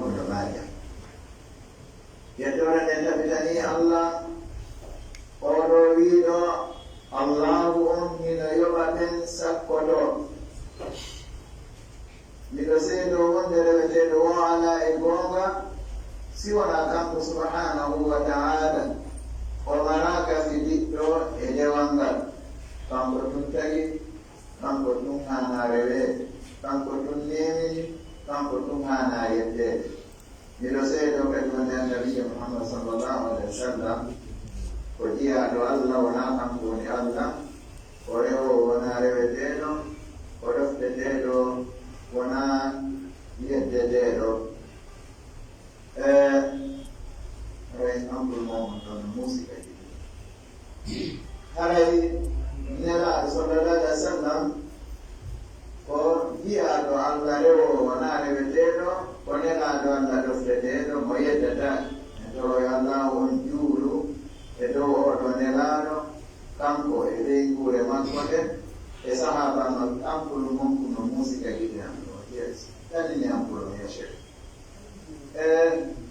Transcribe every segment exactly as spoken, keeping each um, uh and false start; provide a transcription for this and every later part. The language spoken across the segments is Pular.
Ibnu Maaja. Yettoore nden tabitanii Allah, oo ɗoo wi'uɗo Allaahu on hino yoɓa ɓen sakkotoo. Miɗo seedoo wonde reweteeɗo woo alaa e goonga si wonaa kanko subhaanahu wa ta'aala. O maraa gasi diɗɗo e dewal ngal. Kanko tun tagi, kanko tun haanaa reweede, kanko tun neemini, kanko tun haanaa yetteede. Miɗo seedoo kadi wonde Annabiijo Muhammad sallallahu alaihi wasallam ko jiyaaɗo Allah, wonaa kanko woni Allah, o rewoowo wonaa reweteeɗo, o ɗofteteeɗo wonaa yeddeteeɗo. E, haray ampul mon on ɗon no muusi kadi. Haray Nelaaɗo sallallahu alaihi wasallam ko jiyaaɗo Allah rewoowo wonaa reweteeɗo, ko Nelaaɗo Allah ɗofteteeɗo mo yeddata. En toroyo Allaahu on juulu e dow oo ɗoo Nelaaɗo, kanko e ɓeynguure makko nden, e sahaaba makko, ampul mon kun no muusi ka gite am ɗoo. Yes. Ɗanini ampul on, ya Sheikh. E,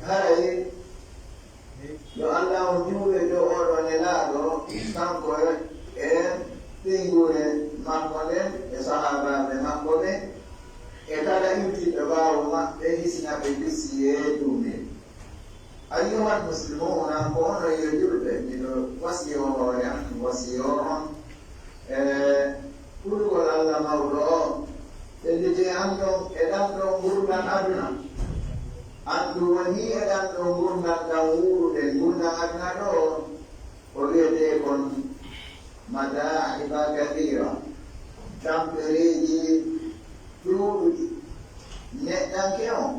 haray yo Allaahu juulu e dow oo ɗoo Nelaaɗo, kanko e ɓeynguure makko nden, e sahaabaaɓe makko ɓen, e kala iwtiiɗo ɓaawo maɓɓe, hisina ɓe bisiyee duumiiɗo. Ayyuhal muslimuuna, ko onon yo julɓe, miɗo wasiyoo hoore an, wasiyoo on, e kulgol Allah mawɗo o, fellitee an ɗon e ɗan ɗoo ngurndan aduna. An ɗun wonii e ɗan ɗoo ngurndan ɗan wuuruɗen, ngurndan aduna ɗoo, o wi'etee kon madaahiba kathiira, tampereeji ɗuuɗuɗi. Neɗɗanke on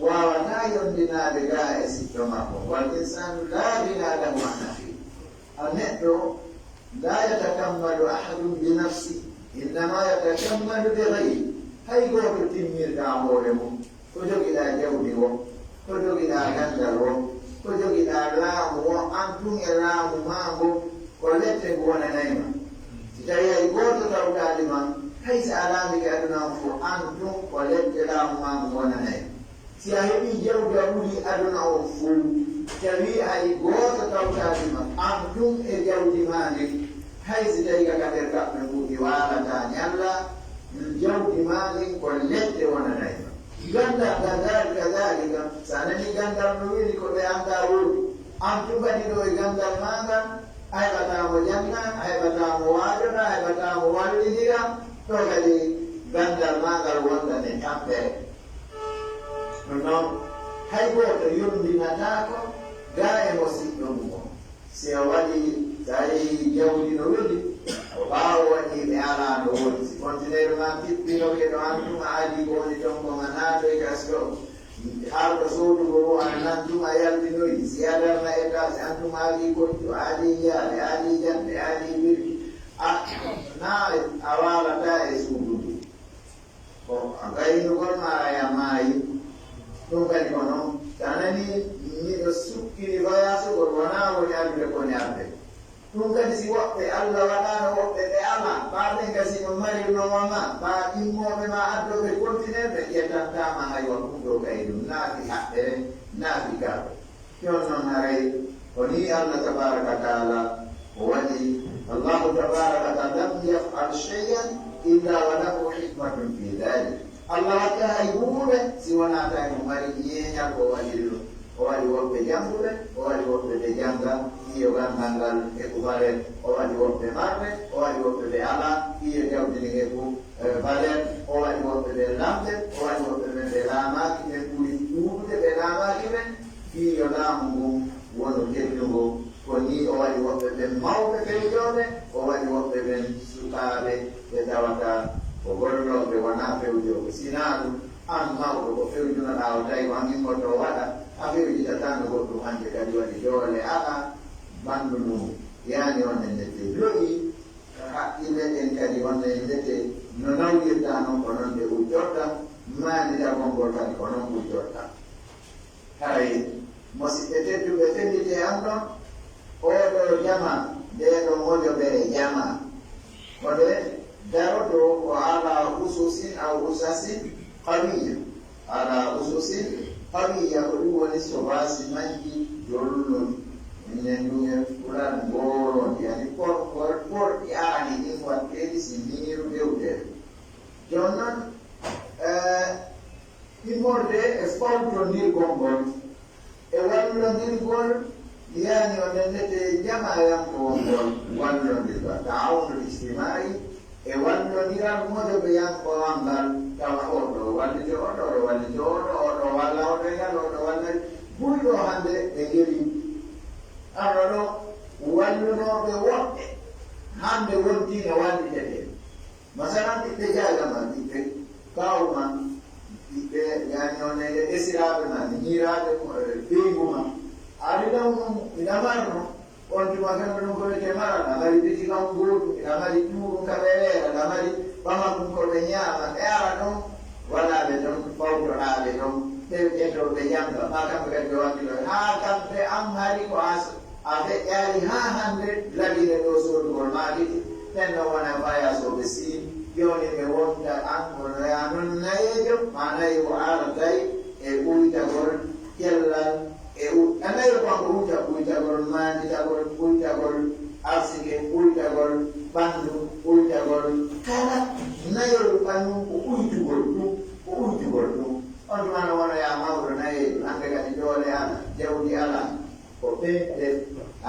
waawataa yondinaade gaa e siɗɗo makko. Wal insaanu laa ghinaa lahu an akhiihi. A neɗɗo, laa yatakammalu ahadun bi nafsihi, innamaa yatakammalu bi ghayrihi. Hay gooto timmirtaa hoore mun. Ko jogiɗaa jawdi woo, ko jogiɗaa ganndal woo, ko jogiɗaa laamu woo, an tun e laamu maa ngun, ko lette ngu wonanay ma. Si tawii hay gooto tawtaali ma, hay si a laamike aduna on fow, an tun ko lette laamu maa ngun wonanay ma. Si a heɓii jawdi a ɓurii aduna on fow, tawii hay gooto tawtaali ma, an tun e jawdi maa ndin, hay si tawii ka ka nder kaɓɓe ngun ɗi waalataa ñalla, jawdi maa ndin ko lette wonanay ma. Ganndal ngal, daalika, daalika, si a nanii ganndal no weli ko ɓe anndaa woodi, an tun kadi ɗoo e ganndal maa ngal, a heɓataa mo janna, a heɓataa mo waajora, a heɓataa mo wallindira, ɗoo kadi ganndal maa ngal wondan e tampere. Ɗun non, hay gooto yondinataako gaa e mo siɗɗo mun on. Si o waɗii, si a yehii jawdi no weli, ko ɓaawo waɗii ɓe alaa no woodi. Si kontineer maa tippinoke ɗo an tun a adii ko woni ton kon a naatoy ka soo, harɗo soodugo woo an nan tun a yaltinoyi. Si a darna étage an tun a adii koccu, a adii jaale, a adii janɗe, a adii birki. A, naa a waalataa e suudu ndun. Ko a gaynugol maa a maayi, ɗun kadi ko non. Si a nanii miɗo sukkiri bayaasugol, wonaa woni addude ko ñarde. Ɗun kadi si woɓɓe Alla waɗaano woɓɓe ɓe alaa, ɓaa ɓen ka si no marirnoo ma, ɓaa immooɓe maa addooɓe kontineer, ɓe ƴettantaa ma hay wa ɗun ɗoo kay ɗun naafi haɓɓere, naafi garɗo. Jon non haray ko nii Alla tabaaraka wa taala o waɗi. Allahu tabaaraka wa taala lam yaf'al shay'an illa wa lahu hikmatun fi dhalik. Alla waɗataa hay huunde si wonaa tawi mo mari ñeeñal ko o waɗiri ɗun. O waɗi woɓɓe jannguɓe, o waɗi woɓɓe ɓe jannga, fii yo ganndal ngal heɓu valeur. O waɗi woɓɓe marɓe, o waɗi woɓɓe ɓe alaa, fii yo jawdi ndin heɓu, eh, valeur. O waɗi woɓɓe ɓe lamɓe, o waɗi woɓɓe ɓe ɓe laamaaki, ɓen ɓuri ɗuuɗude ɓe laamaaki ɓen. Fii yo laamu ngun wonu teddungo, ko nii o waɗi woɓɓe ɓen mawɓe fewjooɓe, o waɗi woɓɓe ɓen sukaaɓe ɓe tawata ko gollooɓe wonaa fewjooɓe. Si naa ɗun, an mawɗo ko fewjunoɗaa o tawi ko an immotoo waɗa, a fewjitataa no goɗɗun hannde kadi waɗi doole alaa, ɓanndu ndun yaani on e ndeke lo'i, ka haqqille ɗen kadi on e ndeke no nawirta non ko non ɗe ujjorta, maanditagol ngol kadi ko non ujjorta. Haray, musiɓɓe tedduɓe, fellitee an ɗon, oo ɗoo jamaa, ndee ɗoo mojobere jamaa, ko nde darotoo ko alaa ususin aw usasin qawiyya, alaa ususin Qawiya, ko ɗum woni so waasi majji dolnol. Minen ɗum e Pulaar ngoorondi, yani por-, por-, porɗi arani ɗin watteeɗi si miiru dewtere. Jooni non, eh, immorde e fawtondirgol ngol, e wallondirgol, yani o nennete jamaayankowol ngol, wallondirgol, taawunul ijtimaa'i, e wallondiral mojobeyankowal ngal, tawa oo ɗoo wallito oo ɗoo, oo ɗoo wallito oo ɗoo, oo ɗoo walla oo ɗoo e ngal, oo ɗoo walla buy ɗoo hannde ɓe ngeli. Arno ɗoo wallunooɓe woɓɓe hannde wontii no wallitete. Masalan, ɓiɓɓe jaaga ma, ɓiɓɓe kaawu ma, ɓiɓɓe yani on e esiraaɓe ma, miñiraaɓe mo, e ɓeyngu ma. Ari ɗon ɗum ina marno, on tuma fen ɗum ko wiyetee maral, a mari biti kan gootum, ina mari tuurum ka ɓe weera, ina mari ɓamakun ko ɓe ñaama, ɓe ara ɗon, waɗaaɓe ɗon, fawtoɗaaɓe ɗon, ɓe ƴettoo ɓe jannga, maa kamɓe kadi ɓe waɗi ɗon, haa kamɓe an hari ko as-, a feƴƴaali haa hannde labine ɗoo soodugol maaki, ɓen ɗon wona fayaasooɓe siin, jooni ɓe wonta an ko noyaa non nayeejo, maa nayi ko aratay e uytagol cellal, e u-, a nayi ko an ko uyta-, uytagol maanditagol, uytagol arsike, uytagol ɓanndu, uytagol kala nayol ɓanndu ko uytugol ɗum, ko uytugol ɗum. On tuma no wona yaa mawɗo nayeejo, hannde kadi doole alaa, jawdi alaa. Ko ɓen ɓe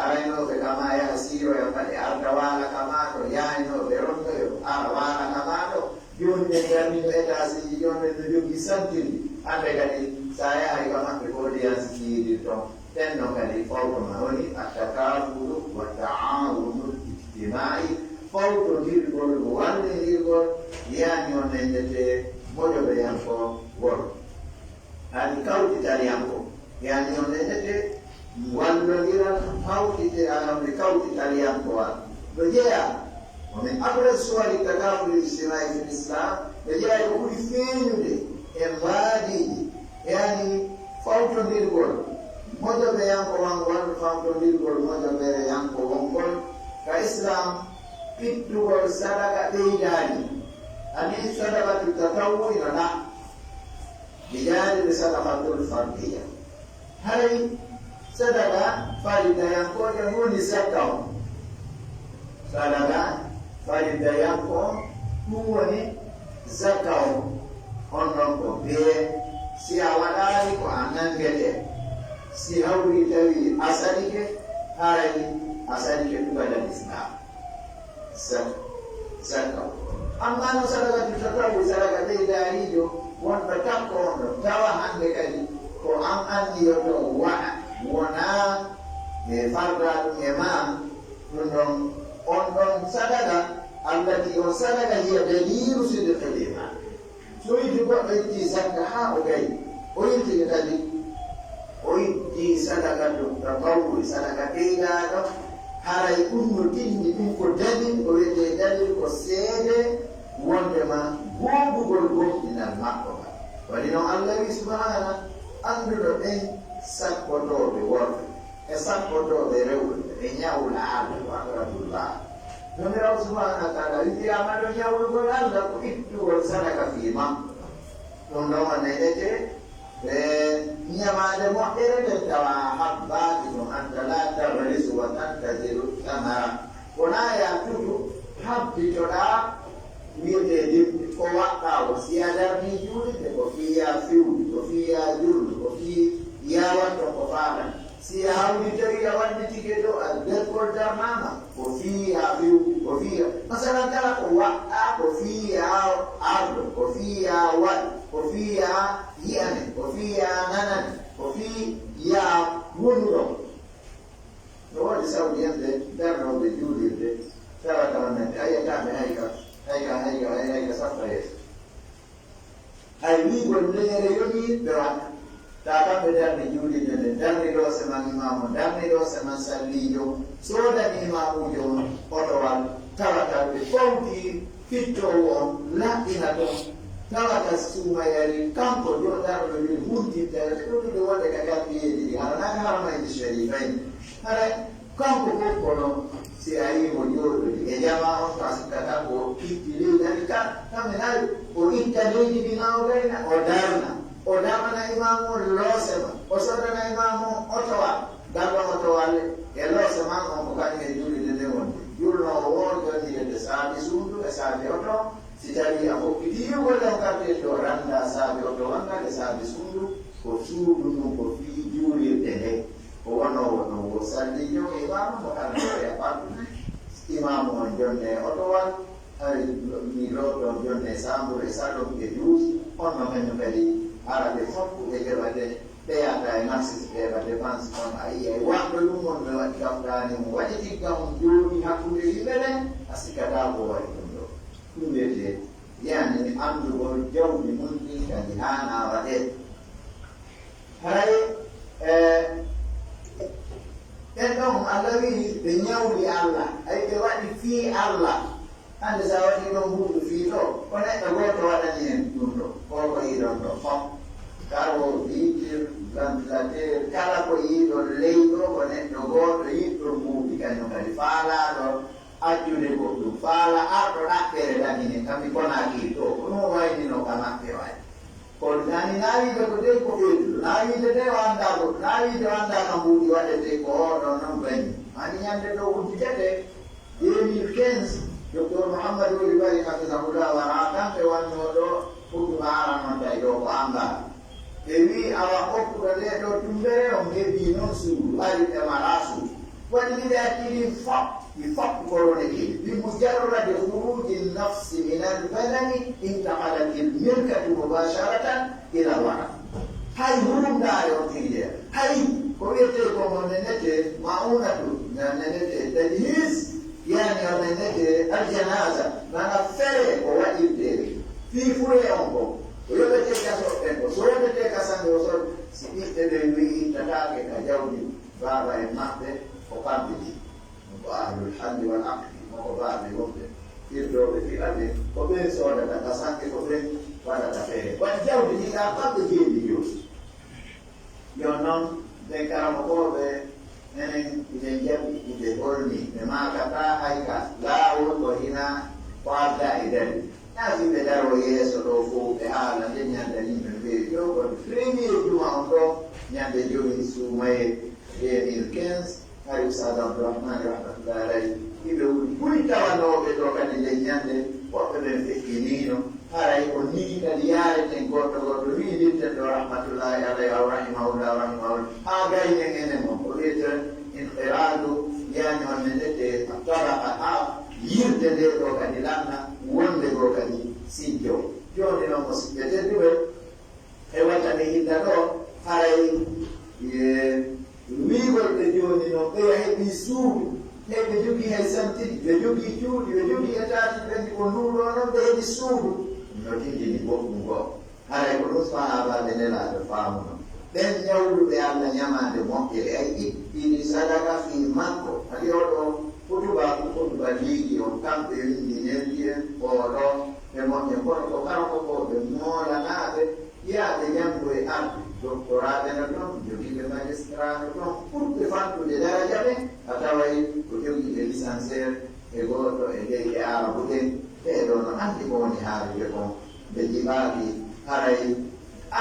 araynooɓe ka maa yaha siiroya paɗe arta waala ka maa to, yahaynooɓe rondoyo ara waala ka maa to. Jooni ɓen darnino etaasiiji, jooni ɓen no jogii santiri. Hannde kadi, so a yahay ka maɓɓe ko audience jiidi ton. Ɓen non kadi fawto ma woni at-takaafulu wa ta'aawunul ijtimaa'i, fawtondirgol, wallindirgol, yani on nennete mojobeyankowol. Ani kawtitaliyanko, yani on nennete wallondiral, hawtite-, ani kawtitaliyankowal. No jeyaa, wa min abrazi suwari takafuli ijtimai fil Islam, no jeyaa e ko ɓuri feeñude e mbaadiiji, yani fawtondirgol mojobeyankowal, fawtondirgol mojobeyankowol ngol ka Islam, ittugol sadaka ɓeydaandi. Ani sadakatu tatawwu ina na. Bi janibi sadaqatul fardiyya. Haray sadaka faridayanko e woni zakka on. Sadaka faridayanko on ɗum woni zakka on. On ɗon ko bee, si a waɗaali ko a nangete. Si hawri tawi a sadike, haray a sadike tugalal Islam. Sa-, sadaka. Amma no sadaka tatawwu, sadaka ɓeydaariijo, wonɗo takko on ɗon, tawa hannde kadi ko an anniyoto waɗa, wonaa e fardaa ɗum e maa, ɗum ɗon, on ɗon sadaka, allati on sadaka, hiya daliilu sidqil iman. So itti goɗɗo itti zakka haa o gayi, o itti kadi, o itti sadaka ɗum tatawwu, sadaka ɓeydaaɗo, haray ɗum no tindi, ɗum ko dalil, ko wiyetee dalil, ko seede wondema goodugol gomɗinal makko ngal. Waɗi non Allah wi subhaana, annduɗo ɓen sakkotooɓe worɓe. E sakkotooɓe rewɓe ɓe ñawla Allah, wa aqrabullah. Joomiraaɗo subhaanahu wa taala wi'iraama ɗo ñawlugol Allah ko ittugol sadaka fii makko. Ɗum ɗon o nenete e ñamaande moƴƴere nden tawa a habbaaki ɗum, anta la taghrisu wa tantaziru thamara. Wonaa yaa tutu habbitoɗaa Wi'etee dimɗe, ko waɗɗaa o, si a darnii juulirde, ko fii yaa fewju, ko fii yaa jullu, ko fii yaa waɗ ton ko faalaa. Si a hawritowii a wallitike ɗoo, a lekkol darnaama, ko fii yaa fewju, ko fii yaa, masalan, kala ko waɗɗaa, ko fii yaa ardo, ko fii yaa waɗ, ko fii yaa yi'ane, ko fii yaa nanane, ko fii yaa wonu ɗon. No woodi Sawdiyanɓe darnooɓe juulirde, tawata on natti, a yi'ataa ɓe hay ka, hay ka, hay ka, hay, hay ka sappa yeeso. Hay wi'ugol leere yoni ɓe waɗa. Taa kamɓe darni juulirde nden, darni loose man imaamu, darni loose man salliijo, soodani imaamuujo on otowal, tawata ɓe fawti fittoowo on laɓɓina ton, tawata suumayari, kanko jo-, darɗo ɗin huntintare, ɓe ɗuɗɗude wonde ka kalfiyeeji ɗi, hara naaka haramayji sharifayni. Hara kanko fof ko non, si a yii mo jooɗodi e jamaa on, ka sikkata ko itti leydi, ani ka, kamɓe nayi, o itta leydi ndi na o gayna, o darna. O damana imaamu on loosema, o soodana imaamu on otowal. Ngal ɗon otowal e loosema on ko kañum e juulirde nden woni. Juulnoowo woo jonnirete saabi suudu e saabi oto. Si tawii a hokkitii yi'ugol on kartel ɗoo, ranndaa saabi otowal ngal e saabi suudu, ko suudu ndun ko fii juulirde nden. Ko wonoowo ɗon woo salliijo e imaamu mo kala no waɗi a ɓandu. Imaamu on jonnee otowal, hari mi looto jonnee saamburu e salon e duusi, on no kañum kadi hara ɓe fof ɓe keɓate, ɓe yahata e marché si ɓe heɓa dépense, kono a yi'ay waɗɗo ɗum on no waɗi kaftaani, mo waɗi tigga on jooɗii hakkunde yimɓe ɓen, a sikkataa ko waɗi ɗum ɗoo. Ɗum wiyetee, yani, anndugol jawdi mun ɗin kadi haanaa waɗee. Haray, eh, ɓen ɗon Alla wi'i ɓe ñawli Alla, ay ɓe waɗi fii Alla. Hannde, si a waɗii ɗon huundu fii ɗoo, ko neɗɗo gooto waɗani en ɗum ɗoo, ko ko yiɗon ɗoo fof. Karo, vitre, ventilateur, kala ko yiɗon ley ɗoo, ko neɗɗo gooto yiɗɗo huundu, kañum kadi faalaaɗo accude goɗɗum, faala arɗo ɗaɓɓere ɗaɓɓine, kammi Konaakiri ɗoo, ko ɗum waynino ka maɓɓe waay. Kono yani, naa wiide ko dey ko ɓeyduɗo, naa wiide dey o anndaa goɗɗo, naa wiide o anndaa ka mbuuɗi waɗetee ko oo ɗon non bañi. Ani ñande ɗoo udditete, deux mille quinze, Docteur Mouhamadou Ould Bari, hafidahullah, wara kamɓe wannoo ɗoo, huɗuba aran on tawi ɗoo ko anndaa. Ɓe wi'i, awa okkuɗo ndee ɗoo tumbere, on heɓii non suudu, ari ɓe maraa suudu. Waɗi ɗi ɓe acci ɗin fof, ɗi fof ko ronetee. Bi mujarradi khuruji nafsi min al badani intaqalat al milkatu mubasharatan ila al warasa. Hay hurundaare on tigi ɗee. Hay ko wiyetee ko mo nenetee ma'unatu, na nenetee tajhiz, yani o nenetee al janaza, nana fere ko waɗirtee. Fii furee on ko, ko yoɓetee gasooɓe ɓen, ko soodetee ka sange o sood, si ɓiɓɓe ɓen wi'i ittataake ka jawdi baaba en maɓɓe, ko kamɓe ɗi. Ɗum ko ahlul halli wal aqdi, mo ko baaɓe wonɓe, firdooɓe fiɓaɓe, ko ɓen soodata ka sanke, ko ɓen waɗata feere. Waɗi jawdi ndi ka kamɓe jeeɗiɗo. Yo non, ɓen karamokooɓe, enen hiɗen jaɓi, hiɗe holmi, ɓe maakataa hay ka laawol ko hina ko adda e dari. Naa fii ɓe daroo yeeso ɗoo fow ɓe haala nden ñande yimɓe mbeewi ɗoo, ko premier juma on ɗoo, ñande jowi suumayee deux mille quinze, hari Ustaad Abdourahmane rahmatullahi alayhi, hiɓe woni ɓuri tawanooɓe ɗoo kadi nden ñande, woɓɓe ɓen feƴƴiniino, haray ko nii kadi yaareten goɗɗo goɗɗo, wi'indirten ɗoo rahmatullahi alayhi, aw rahimahullah, aw rahimahullah, haa gaynen enen on, ko wiyetee inqiraadu, yani on ne ndete tabaqa, haa yirde nde ɗoo kadi lanna, wonde goo kadi sijjo. Jooni non, musiɓɓe tedduɓe, e watta mi inna ɗoo, haray, e, wi'ugol ɓe jooni non, ɓeya heɓii suudu, ɓe jogii hay santiri, ɓe jogii cuuɗi, ɓe jogii etaasi, ɓe ko nduu ɗoo non, ɓe heɓi suudu. No tindini goɗɗum goo. Haray ko ɗum sahaabaaɓe Nelaaɗo faamuno. Ɓen ñawluɓe Alla ñamaande moƴƴere, ay ittiri sadaka fii makko. Adi oo ɗoo hutuba ko hutuba liigi on, kamɓe winndi neldi en, oo ɗoo ɓe moƴƴe, kono ko karamokooɓe moolanaaɓe, yaaɓe janngo e arde, doktoraaɓe no ton, jogiiɓe magistrat no ton, ɓurɓe fanɗude daraja ɓen, a taway ko jogiiɓe lisanseer e gooto e leyɗe Aarabu ɗen, ɓee ɗoo no anndi ko woni haalude kon, ɓe jiɓaaki haray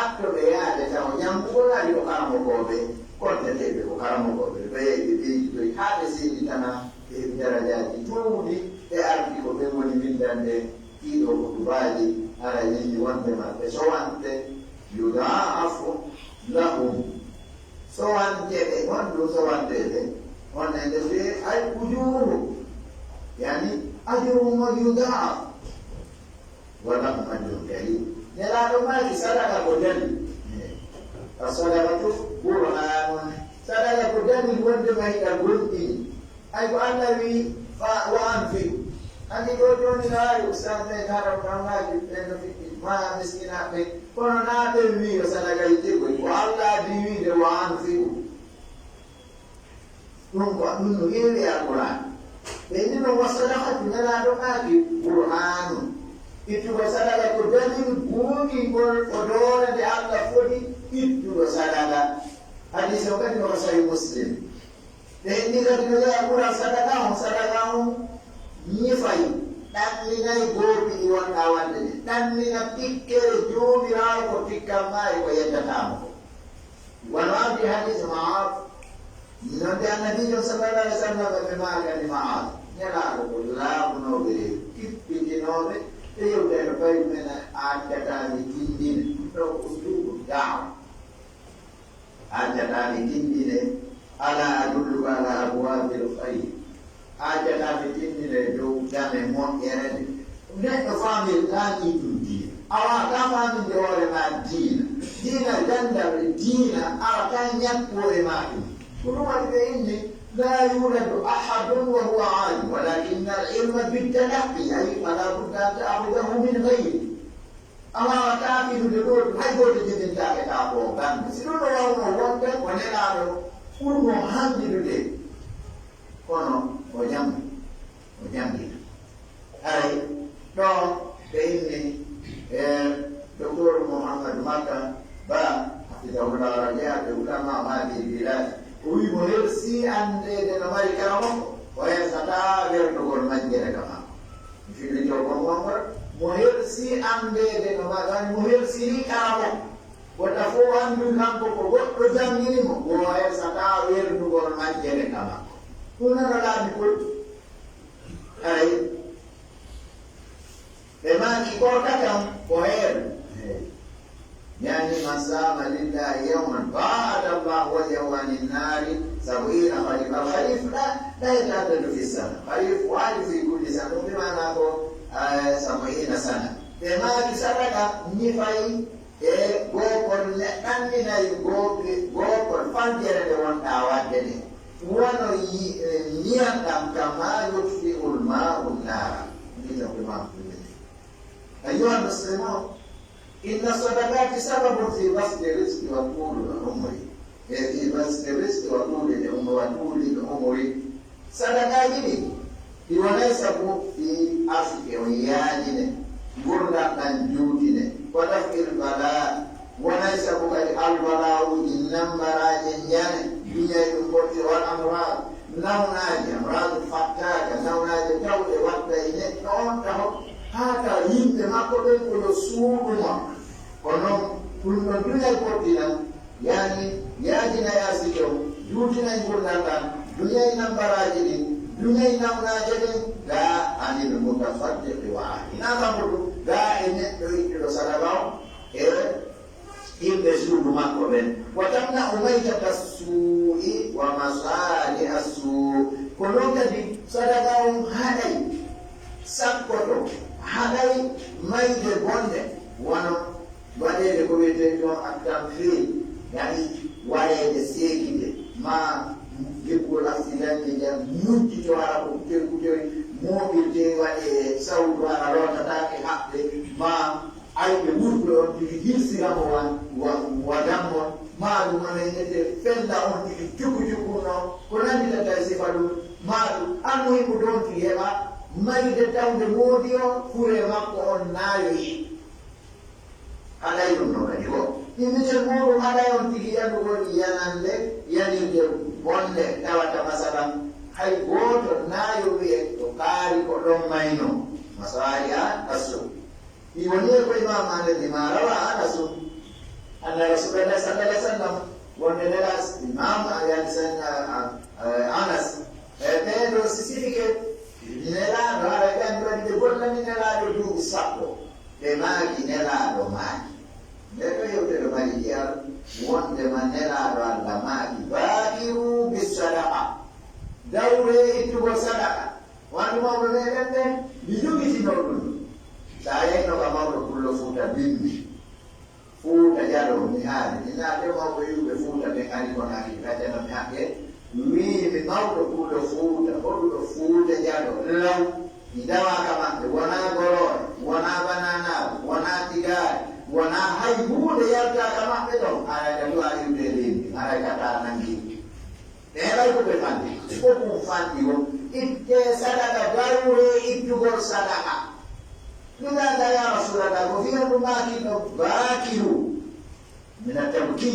attoɓe yaade taw ñammbugol ari ko karamokooɓe, konteteeɓe ko karamokooɓe, ɓeya ɓe ɓeyditoy haa ɓe seeditana, ɓe heɓi darajaaji toowuɗi, ɓe ardi ko ɓen woni winndande ɗii ɗoo hutubaaji, haray winndi wonndema ɓe sowante, yudaafu lahum. Sowanteeɓe, honɗum sowanteeɓe? On e nde fee ay ujuuru, yani ajru mo yudaafu. Wa lahum ajrun karim. Nelaaɗo maaki, sadaka ko dalil. As-sadaqatu burhanun. Sadaka ko dalil wonndema hiɗa gomɗini. Ay ko Alla wi'i, fa, wa anfiqu. Anndi ɗoo jooni no ari ustaas ɓe hara ko nawnaaki ɓen no fiɗɗi, ma miskinaaɓe ɓen. Kono naa ɓen wi'i yo sadaka yittee koy. Ko Alla adii wi'ude, wa anfiqu. Ɗum ko, ɗum no heewi e Alqur'aan. Ɓe inni non, wa sadaqatu, Nelaaɗo maaki, burhaanu. Ittugol sadaka ko dalil goongingol ko doole nde Alla fodi ittuɗo sadaka. Hadiis o kadi no ko Sahih Muslim. Ɓe inni kadi no jeyaa ɓural sadaka on, sadaka on ñifay. Ɗannina goopi ɗi wonɗaa waɗde ɗin. Ɗannina tikkere Joomiraawo ko tikkan maa e ko yeddataa mo ko. Wano ardi hadiis Mu'aaz, non de Annabiijo sallallahu alaihi wasallam ɓe maakani Mu'aaz, Nelaaɗo ko laaɓunooɓe e tippitinooɓe, ɓe yewta e no fay men accataa mi tinndina. Ɗum ɗoo ko usluubu da'wa. Accataa mi tinndine, alaa adulluka alaa abwaabil khayr. Accataa mi tinndine dow dame moƴƴere nde. Neɗɗo faamirtaa ɗii ɗum diina. A waawataa faaminde hoore maa diina. Diina ganndal e diina arataa ñakku e maa ɗum. Ko ɗum waɗi ɓe inni, laa yuladu ahadun wa huwa aalim, walaakinnal ilma bittalaqqi, ay falaa budda an ta'khudahu min ghayri. A waawataa finude ɗoo ɗum, hay gooto jibintaake ka ko bannge. Si ɗum no waawno wonde ko Nelaaɗo ɓurno hanndidude, kono o janngi, o janngina. Haray ɗoo ɓe inni, e, Doktor Muhammadu Makka Ba, hafidahullah, raja ɓe ulama hadi bilad, o wi'i mo hersi anndeede no mari karamoko, o hersataa werdugol majjere ka makko. Mi fillitoo kon wonngol, mo hersi anndeede no ma-, mo hersiri karamoko. Wota fow anndu kanko ko goɗɗo janngini mo, o hersataa werdugol majjere ka makko. Ɗum noon no laabi pol. Haray, ɓe maaki korka kam ko heeru. Hey. Yani, man saama lillahi yawman baada Allahu wajhahu anin naari sab'iina khariif. Al khariif la, la yata'addadu fi sana. Khariif wahid fi kulli sana. Ɗum ɓe maana ko, eh, sab'iina sana. Ɓe maaki sadaka ñifay e gookol ne ɗannginay goopi-, gookol fanjere nde wonɗaa waɗde nde. Wano yi-, eh, ɲiyan ɗan kama yutfi'ul ma'u nara. Ɗin no ko maaki. Ayyuhal muslimun, إن الصدقات سبب في بسط الرزق وطول العمر. إيه، في بسط الرزق وطول العمر، وطول العمر. Sadakaaji ɗin, ɗi wonay sabu fii arsike on yaajine, ngurndan ɗan juutine, ودفع البلاء, wonay sabu kadi albala'uuji, nambaraaje ɲaane, duɲay ɗum botte, والأمراض, nawnaaje, أمراض فتاكة, nawnaaje tawɗe waɗɗay neɗɗo on taho, haa tawa yimɓe makko ɓen ko yo suuɗu mo. Ko non, ɗum ɗon duɲay pottina, yani, yaajina arsike on, juutinay ngurndan ɗan, duɲay nambaraaji ɗin, duɲay nawnaaje ɗin, gaa عن المتصدق وأهله. Hinaa kammu ɗum, gaa e neɗɗo ittuɗo sadaka on, e yimɓe suudu makko ɓen. وتمنع ميتة السوء ومصارع السوء. Ko non kadi sadaka on haɗay, sakkoto, haɗay mayde bonde, wano waɗeede ko wi'etee ɗon at-tamthil, yani waɗeede seekide, maa jippol accident e jam, mujjito hara ko kutori kutori, mooɓirtee waɗee sawtu hara lootataake haɓɓe, maa ayɓe wurɓe on tigi hirsira mo wa, wa, wa dammol, maa ɗum wano innete fella on tigi cuku cuku no, ko nannditata e sifa ɗum, maa ɗum almuhimmu ɗon tigi heɓa mayde tawnde moodi o, furee makko on naayoyi. Haɗay ɗum no kadi ko. Ɗimmitel muuɗum haɗay on tigi yanugol yanande, yanirde bonde, tawata masalan, hay gooto naayo wi'e to kaari ko ɗon mayno. Masaya asu. Ɗi woni e ko Imam Ahmad e ma rawa Anasu. Anna Rasulullah sallallahu alaihi wasallam, wonde Nela Imam, yani, sen, a, a, a, Anas. E ɓee ɗoo si sifike, Nelaaɗo, haray ɓe anndi waɗi ɓe gollani Nelaaɗo duuɓi sappo. Ɓe maaki, Nelaaɗo maaki. Nde ɗoo yewtere mari jiyal, wondema Nelaaɗo Alla maaki, "Baadiru bis sadaqa." Dawree ittugol sadaqa. Wano mawɓe meɗen ɓen, mi jugitinoo ɗum. Sa yeyno ka mawɗo Pullo Fuuta Bimbi. Fuuta Jaloo, mi haali, mi naati e mawɓe iwɓe Fuuta ɓen ari ko naati, gaccano mi haqqe, wi'i mi mawɗo Pullo Fuuta, hoɗuɗo Fuuta Jaloo, law, mi dawaa ka maɓɓe, wonaa goroore, wonaa bananaaru, wonaa tigaare, wonaa hay huunde yaltaa ka maɓɓe ɗon, aray ka duwaa iwde e leydi, aray ka taa nangi. Ɓe heɓay ko ɓe fanɗi. Ko ɗum fanɗi won. Ittee sadaka, dawree ittugol sadaka. Ɗum naata, yaa Rasulallah, ko fiya ɗum maaki no baakiru. Mina tabki.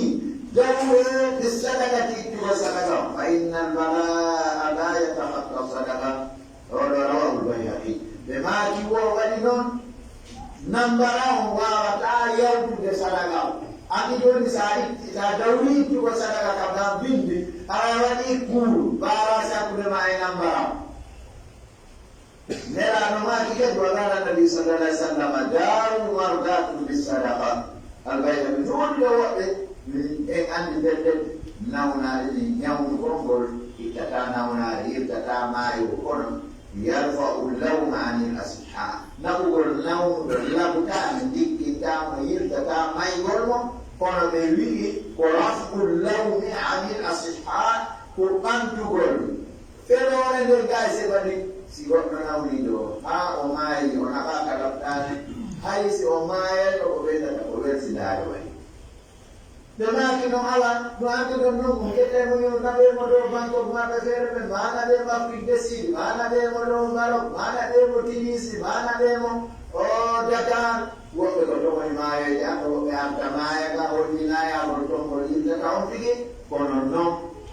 Dawree bis sadakati ittugol sadaka. Fa innal balaa laa yatahatta sadaka. Rawahu, rawahu al-Bayhaqi. Ɓe maaki, wo waɗi non, nambara on waawataa yawtude sadaka on. Anndi jooni, si a itti, si a dawri ittugo sadaka ka daa binndi, hara a waɗi kuuru, baaraasi hakkunde maa e nambara on. Nelaaɗo maaki kadi, wa qaala Nabi sallallahu alaihi wasallam, "Dawu mardakum bis sadaqa." Al-Bayhaqi, ɗum woni ɗo woɓɓe, en anndi pellet, nawnaari ndi, ñawnugol ngol ittataa nawnaari, irtataa maayo, kono yarfa'u lawma anil asiha. Naɓugol nawnuɗo labutaani, jikkintaa mo, yiltataa maygol mo, kono ɓe wi'i ko raf'u lawmi anil asiha, ko ɓantugol feloore nden. Gaa e seɓa ɗin, si goɗɗo nawniiɗo, haa o maayi, o naɓaaka labtaani, hay si o maayay, ko ko ɓeydata ko welsindaare waɗi. Ɓe maaki non, awa, no annduɗon non, on ƴettay mo, on naɓee mo ɗoo Bangkok, maa ka feere men, maa naɓee mo Afrique du Sud, maa naɓee mo ɗoo Maroc, maa naɓee mo Tunisie, maa naɓee mo, o, Dakar. Woɓɓe ko toon woni maayoyde, an ko woɓɓe arta maaya ka, holli nayaagol ton ko yiltata on tigi. Kono non,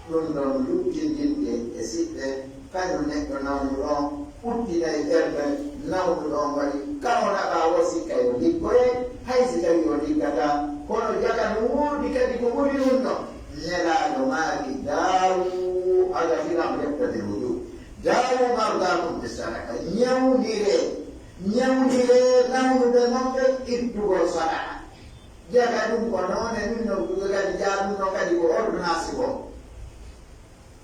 ɗum ɗon luttindinde e siɓɓe, kañum neɗɗo nawnuɗo on, ɓuttinay ɓernde nawnuɗo on, waɗi ka o naɓaa, o sikka yo liggoye, hay si tawii o liggataa. Kono jaka no woodi kadi ko ɓuri ɗum ɗon. Nelaaɗo maaki, "Daawu, ala fil amri yaqtadil wujub. Daawu mardaakum bis sadaqa." Ñawndiree, ñawndiree nawnuɓe mon ɓen ittugol sadaka. Jaka ɗum ko noone min no kadi jaa ɗum ɗon kadi ko ordonnance ko.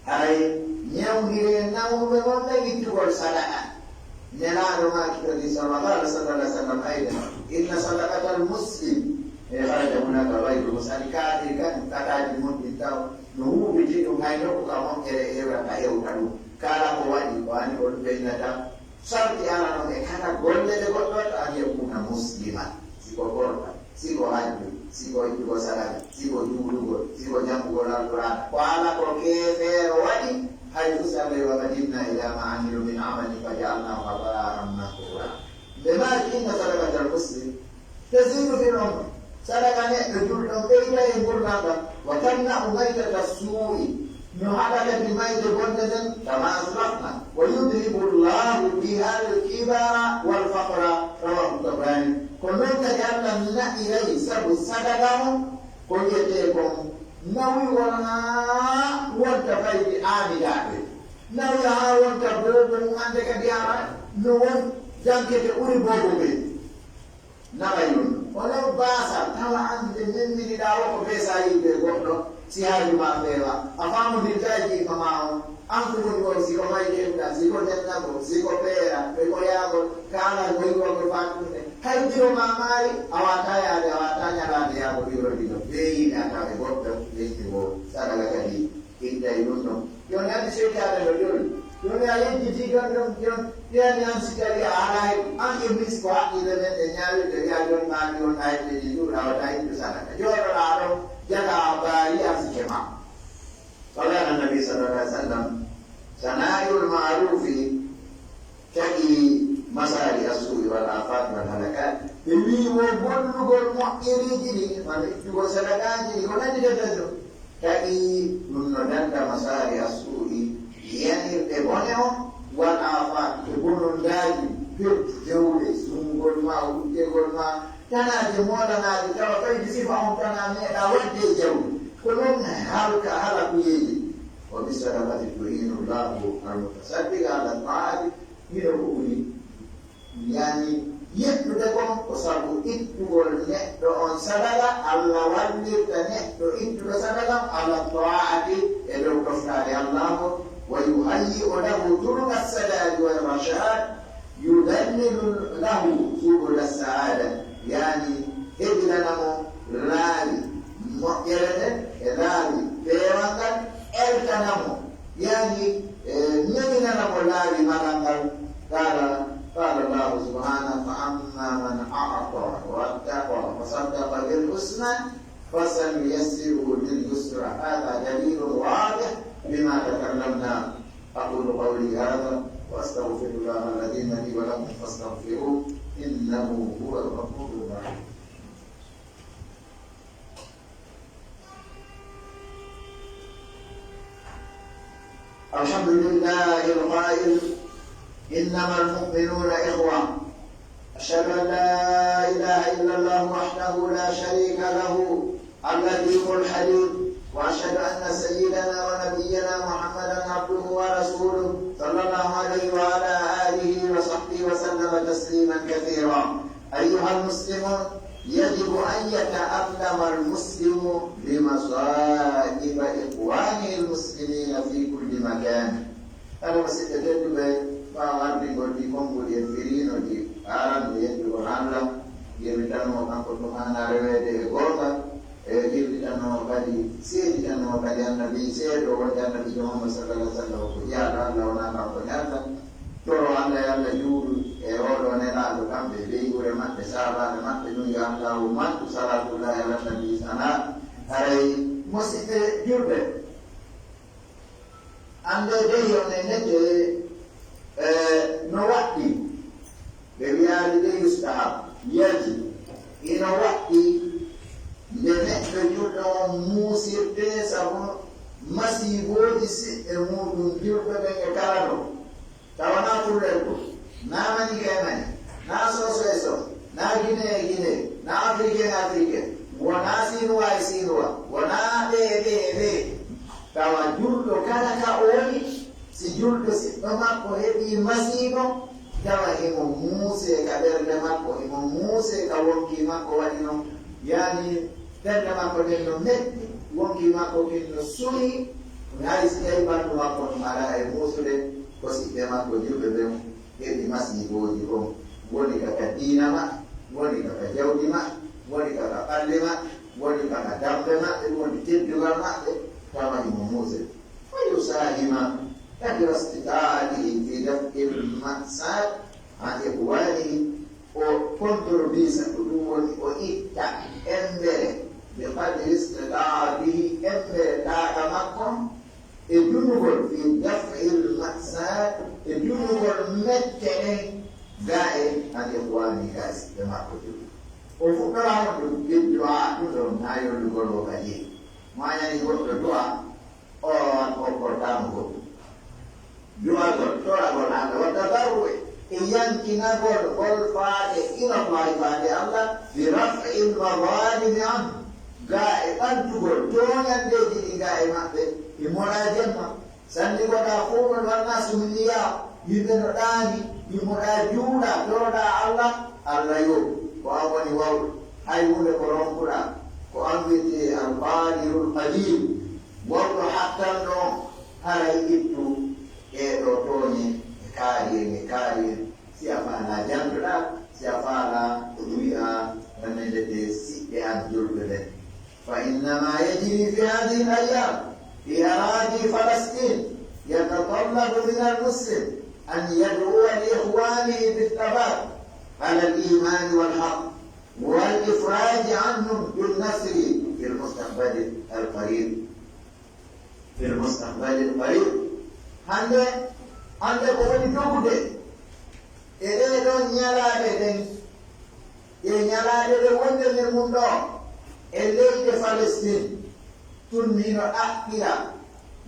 Haray, ñawndiree nawnuɓe mon ɓen ittugol sadaka. Nelaaɗo maaki kadi, sallallahu alaihi wasallam, aydan, "Inna sadaqatal muslim," e kharaja hunaka ghayruhu, sani kaafiri kan, kataaji mun ɗin taw, no huuɓiti ɗum, hay nokku ka moƴƴere hewrata hewta ɗum. Kala ko waɗi, ko ani on ɓeynata. Sarti ana non e kala golle ɗe goɗɗo waɗata, an yakuna musliman, si ko gorko, si ko hajju, si ko ittugo sadaka, si ko juulugol, si ko janngugol Alqur'aana. Ko ala ko keefeero waɗi, hay fuu si Allah yo waɗa dimna ila ma amilu min amalin fa ja'alnahu haba'an mansura. Nde maaki inna sadaqatal muslim Tazidu fil umr. Sadaka neɗɗo julɗo ɓeyda e ngurndan ɗan. Wa tamna'u maytata suu'i. No haɗa kadi mayde bonde nden, kama aslafna. Wa yudhibu Allahu bihal kibara wal faqra. Rawahu Tabrani. Ko non kadi Allah na'iray sabu sadaka on, ko wi'etee kon nawi wonaa wonta fayde aanidaaɓe. Nawi haa wonta boobo mum hannde kadi ara no won jankete ɓuri boobo ɓen. Naɓay ɗum. Onon baasa, tawa an nde memminiɗaa o ko bee sa yiɗde goɗɗo, si haaju maa feewa, a faamondirtaa e jiifa maa on, an ko woni on, si ko may keɓɗaa, si ko nennagol, si ko peera, ɓe ko yaagol, kaalal ko yiɗugol fattunde. Hay biro maa maari, a waataa yaade, a waataa ñalaande yaago biro ɗiɗo. Bee yimɓe a tawa e goɗɗo, leñɗi woo, sadaka kadi. Ittay ɗum ɗon. Yo nani seytaane no joli. Yo mi a yejjiti ɗon ɗon ɗon. Ɓiyani an si tawi a alaa e an e mis ko haqqille men e ñaawirde wi'a ɗon maami on ayɓe ɗi ɗum awata ittu sadaka. Jooɗoɗaa ɗon jaka a baari an si kema. Qala annabi sallallahu alaihi wasallam, sana'ul ma'rufi taqi masari as-su'i wal afat wal halakat. Ɓe wii wo gollugol moƴƴereeji ɗi, wano ittugol sadakaaji ɗi, ko nanndi debbo. Tawi ɗum no danda masaari a suu'i, yanirɗe bone on, wal aafaat, e bonondaaji, perti jawle, suungol ma, wujjegol ma, tanaaje moolanaaje, tawa fayde sifa on tanaa meeɗaa waɗde e jawle. Ko non halka halakuyeeje. Wa bisadaqati tu'inu Allahu al-mutasaddiqa ala taa'ati, hino ko ɓuri. Yani, yeɗɗude kon ko sabu ittugol neɗɗo on sadaka, Alla wallirta neɗɗo ittuɗo sadaka on ala taa'ati e dow toftaade Alla on, wa yuhayyi'u lahu turuqa sadadi wa rashad, yudallilu lahu subula saada, yani, hebilana mo laawi moƴƴere nden e laawi peewal ngal, eltana mo, yani, e, neminana mo laawi malal ngal. Qala, qala Allahu subhanahu, "Fa amma man a'ta wattaqa wa saddaqa bil husna, fasanuyassiruhu lil yusra." Hadha dalilun wadih bima takallamna. Aqulu qawli hadha wa astaghfirullaha alladhi li wa lakum fastaghfiruhu innahu huwal ghafurur rahim. الحمد لله القائل: إنما المؤمنون إخوة. أشهد أن لا إله إلا الله وحده لا شريك له اللطيف الخبير، وأشهد أن سيدنا ونبينا محمدا عبده ورسوله، صلى الله عليه وعلى آله وصحبه وسلم تسليما كثيرا. أيها المسلمون، يجب أن يتألم المسلم بمصائب إخوانه المسلمين في كل مكان. Hano musidɓe tedduɓe, ɓaawo ardingol ɗii konguɗi en firiino ɗi, arande yettugol Alla, yewtitanoo kanko tun haanaa reweede e goonga, e yewtitanoo kadi, seeditanoo kadi Annabi, seedoo wonde Annabiijo Muhammad sallallahu alaihi wasallam ko jiyaaɗo Alla, wonaa kanko ɲalta. Toro Alla yo Alla juulu e oo ɗoo Nelaaɗo, kamɓe e ɓeynguure maɓɓe, sahaabaaɓe maɓɓe ɗun, yo Alla mattu salaatullaahi ala Nabi sanaa. Haray musidɓe julɓe, Annde dey on e nette, eh, no waɗɗii, ɓe wiyaali de yustahab, yaji, ino waɗɗii nde neɗɗo julɗo on muusirtee sabu masiibooji siɓɓe muuɗum julɓe ɓen e kala ɗo. Tawa naa pullo e pullo, naa maninke e maninke, naa sooso e sooso, naa gine e gine, naa afriken e afriken, wonaa sinuwa e sinuwa, wonaa ɓee e ɓee e ɓee. Tawa julɗo kala ka o woni, si julɗo siɗɗo makko heɓii masiibo, tawa himo muusee ka ɓernde makko, himo muusee ka wonkii makko, waɗi non, yaani, ɓernde makko nden no metti, wonkii makko kin no suni, hay si tawii ɓanndu makko on alaa e muusude, ko siɓɓe makko julɓe ɓen heɓi masiibooji kon, woni ka ka diina maɓɓe, woni ka ka jawdi maɓɓe, woni ka ka ɓalli maɓɓe, woni ka ka dambe maɓɓe, woni teddungal maɓɓe, tawa himo muusee. فيساهم قدر استطاعته في دفع المأساة عن إخوانه, o contribuer ko ɗum woni o itta embere, بقدر استطاعته, embere taaqa makko, e dunugol في دفع المأساة, e dunugol mette ɗen, gaa e عن إخوانه, gaa e siɓɓe makko julɓe. O fuɗɗora honɗum? بالدعاء, ɗum ɗon na yollugol o kadi. Mo a yani goɗɗo du'a, on okkortaamo goɗɗum. Du'agol, toragol Alla, والتضرع, e yankinagol ngol faade ila Allaahi, faade Alla, برفع المظالم عنه, gaa e ɓantugol tooñanndeeji ɗin gaa e maɓɓe, e moraa jemma. Sanni ko ɗaa fow no ɗon naa sumliyaa, yimɓe no ɗaani, yimmoɗaa juula, toroɗaa Alla, Alla yo, ko an woni wawɗo, hay huunde ko ronkuɗaa, ko an wi'etee Al-Qaadirul Qadiir, wawɗo hattanɗo on, haray ittu ɗee ɗoo tooñe e kaari en, e kaari en, si a faalaa jantoɗaa, si a faalaa ko ɗum wi'aa, wonande ɓe siɓɓe an julɓe ɓen. فإنما يجري في هذه الأيام في أراضي فلسطين يتطلب من المسلم أن يدعو لإخوانه بالثبات على الإيمان والحق والإفراج عنهم بالنصر في المستقبل القريب. في المستقبل القريب. Hannde, hannde ko woni dogude e ɗee ɗoo ñalaaɗe ɗen, e ñalaaɗe ɗe wonde nder mum ɗoo, e leyɗe Palestine, tun hino ɗaɓɓira,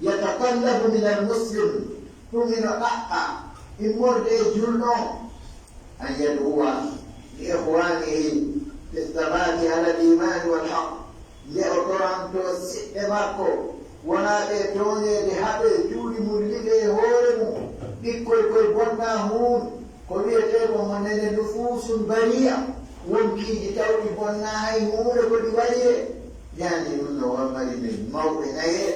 يتطلب من المسلم, tun hino ɗaɓɓa immorde e julɗo on, أن يدعو لإخوانه بالثبات على الإيمان والحق, nde o torantoo siɓɓe makko, wonaa ɓe tooñeede, haɓe cuuɗi mun liɓe e hoore mun, ɓikkoy koy bonnaa huunde, ko wi'etee ko mo nene نفوس بريئة, wonkiiji tawɗi bonnaa hay huunde ko ɗi waɗiree. Yaani ɗum no wammari min mawɓe nayee,